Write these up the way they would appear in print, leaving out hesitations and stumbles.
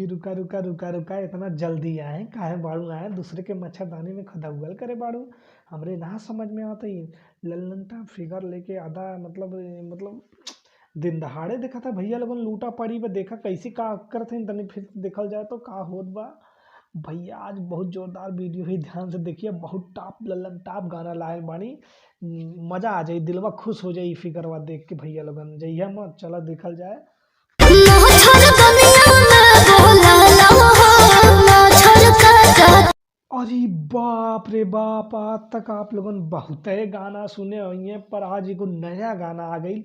रुका रुका रुका रुका, इतना जल्दी आए काहे बाड़ू आए दूसरे के मच्छरदानी में खदौगल करे बाड़ू। हमरे ना समझ में आवत ई लल्लन टॉप फिगर लेके आधा मतलब दिन दहाड़े देखा था भैया लोगन लूटा पड़ी बा, देखा कैसे का करत हइन तनी फिर देखल जाए तो का होत बा। भैया आज बहुत जोरदार वीडियो है, ध्यान से देखिए, बहुत टॉप लल्लन टॉप गाना लाए बानी, मजा आ जाई, दिलवा खुश हो जाई फिगरवा देख के भैया लोगन। जइहा मत, चला देखल जाए। अरे बाप रे बाप, आज तक आप लोगन बहुते गाना सुने होइए, पर आज एगो नया गाना आ गई,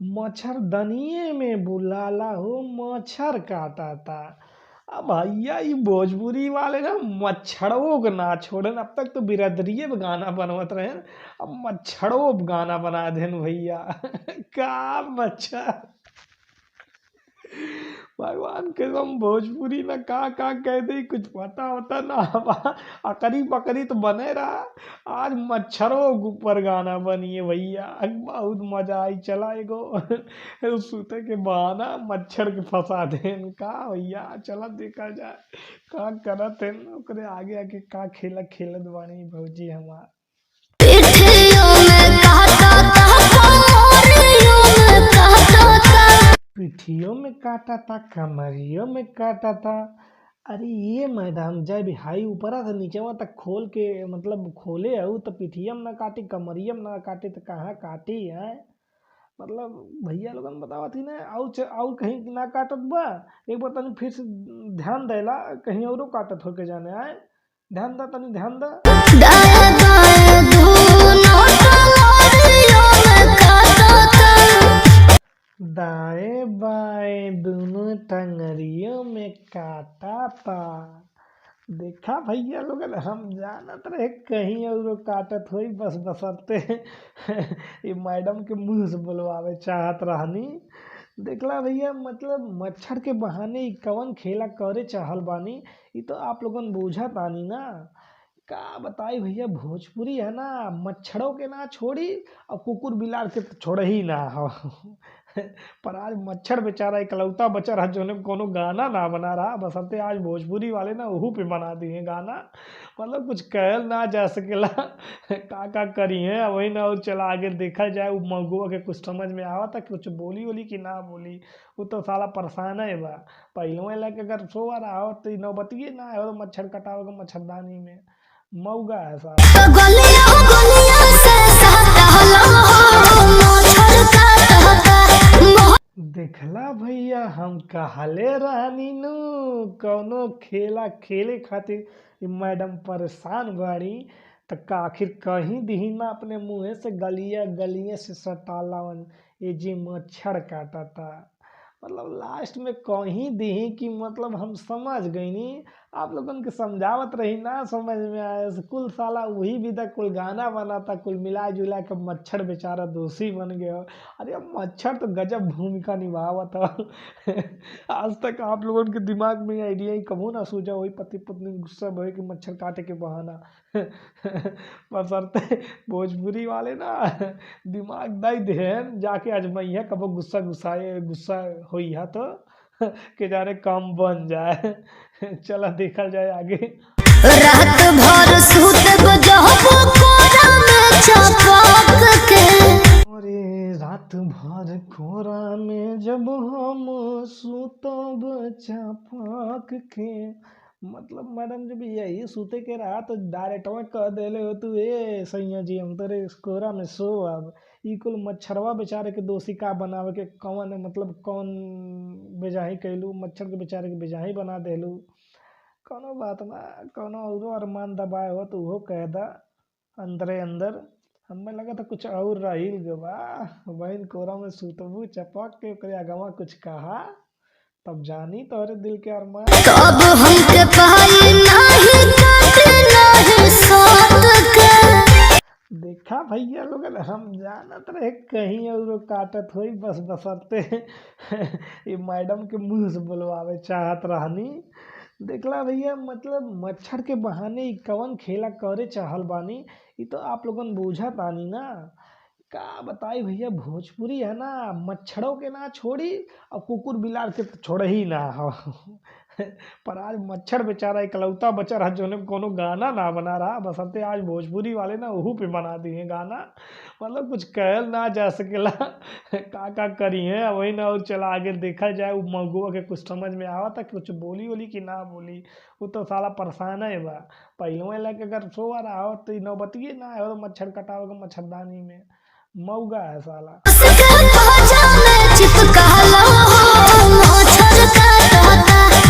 मच्छरदनिये में बुलाला हो मच्छर काटाता। अब भैया ये भोजपुरी वाले ना मच्छरों को ना छोड़न, अब तक तो बिरादरिये पे गाना बनवत रहे, अब मच्छरों पे गाना बना then भैया। का मच्छर, भगवान के कसम भोजपुरी में का का कह दे कुछ पता होता ना बा, अकरी बकरी तो बने रहा, आज मच्छरों के ऊपर गाना बनिए भैया, बहुत मजा आई। चला एगो सूते के बहाना मच्छर के फंसा then का भैया, चला देखा जाए का करत हन, ओकरे आगे आगे का खेला खेलत बानी भौजी हमार। पिठियों में काटा था, कमरियों में काटा था। अरे ये मैडम जब हाई ऊपरा से नीचवा तक खोल के मतलब खोले हूँ तो पिठियम ना काटी कमरियम ना काटी तो कहाँ काटी है। मतलब भैया लोगन बतावत ही ना, और कहीं ना काटत बा, एक बार तनी फिर से ध्यान देला कहीं औरो काटत होके जाने आए, ध्यान दा तनी ध्यान दा। दाएं बाएं दोनों टंगरियों में काटा था। देखा भैया लोगन, हम जानत रहे कहीं और काटत होई, बस बसरते ये मैडम के मुंह से बोलवावे चाहत रहनी। देखला भैया मतलब मच्छर के बहाने ई कवन खेला करे चाहल बानी, ई तो आप लोगन बूझत आनी ना। का बताई भैया भोजपुरी है ना, मच्छरों के ना छोड़ी और कुकुर बिलार के तो छोड़ ही ना हो। पर आज मच्छर बेचारा इकलौता बचा रहा जो कोनो गाना ना बना रहा, बसरते आज भोजपुरी वाले ना ओहू पे बना दिए गाना, मतलब कुछ कहल ना जा सकेला। का का करी है वही ना, और चला आगे देखा जाए वो मगुआ के कुछ समझ में आवता कुछ बोली बोली कि ना बोली, वो तो साला परेशान है बा। पहले लगे अगर सो रहा हो तो नौबतिए ना हो तो मच्छर कटाओगे मच्छरदानी में, मौगा है साला। देखला भैया हम कहले रहनी नु कौनो खेला खेले खातिर मैडम परेशान बाड़ी, त का आखिर कहीं दिही ना अपने मुँहे से गलिया गलिये से सटालावन ये जी मच्छर काटता। मतलब लास्ट में कहीं दिही कि मतलब हम समझ गईनी, आप लोगन के समझावत रही ना समझ में आया, कुल साला वही भी था, कुल गाना बना था, कुल मिला जुला के मच्छर बेचारा दोषी बन गया। अरे अब मच्छर तो गजब भूमिका निभावत है। आज तक आप लोगन के दिमाग में आइडिया ही कभू ना सूझा वही पति पत्नी गुस्सा भये कि मच्छर काटे के बहाना। बसरते भोजपुरी वाले ना दिमाग दई देहन, जाके अजमैया कबो गुस्सा गुस्साए गुस्सा होई है तो के जाने काम बन जाए। चला देखा जाए आगे। रात भर सुतब जब कोरा में चपक के, अरे रात भर कोरा में जब हम सुतब चपक के, मतलब मैडम जब यही सूते के रहा तो डायरेक्ट में कह देले हो तू ए सैया जी हम तोरे कोरा में सो। अब ई कुल मच्छरवा बेचारे के दोषी का बनावे के कौन मतलब कौन बेजाही कैलू, मच्छर के बेचारे के बेजाही बना देलू। कोनो बात ना, कोनो औरो अरमान दबाए हो तो उहो कह दा अंदरे अंदर, हमें लगा था कुछ और रहिल गो बा, बहन कोरा में सुतबू चपक के ओकरे अगवा कुछ कहा तब जानी तोहरे दिल के अरमान। तब हमके पाई नाही काटे नाही साथ के। देखा भैया लोगन, हम जानत रहे कहीं और काटत होई, बस बसरते ये मैडम के मुंह से बोलवावे चाहत रहनी। देखला भैया मतलब मच्छर के बहाने ई कवन खेला करे चाहल बानी, ई तो आप लोगन बूझत आनी ना। का बताई भैया भोजपुरी है ना, मच्छरों के ना छोड़ी और कुकुर बिलार के तो छोड़ ही ना हो। पर आज मच्छर बेचारा इकलौता बचा रहा जोने कोनो गाना ना बना रहा। बसंते आज भोजपुरी वाले ना ओहू पे बना दिए गाना। मतलब कुछ कहल ना जा सकेला। का का करी है वही ना। और चला आगे देखा जाए उ मगुआ के कुछ समझ में आवता कुछ बोली ओली कि ना बोली। उ तो साला परेशान है बा। पहिलवा लेके अगर सोआ रहा हो तो नौबतिये ना आए हो मच्छर कटावे के मच्छरदानी में। मौगा है साला। कस के पाजा में चिपका लो हो।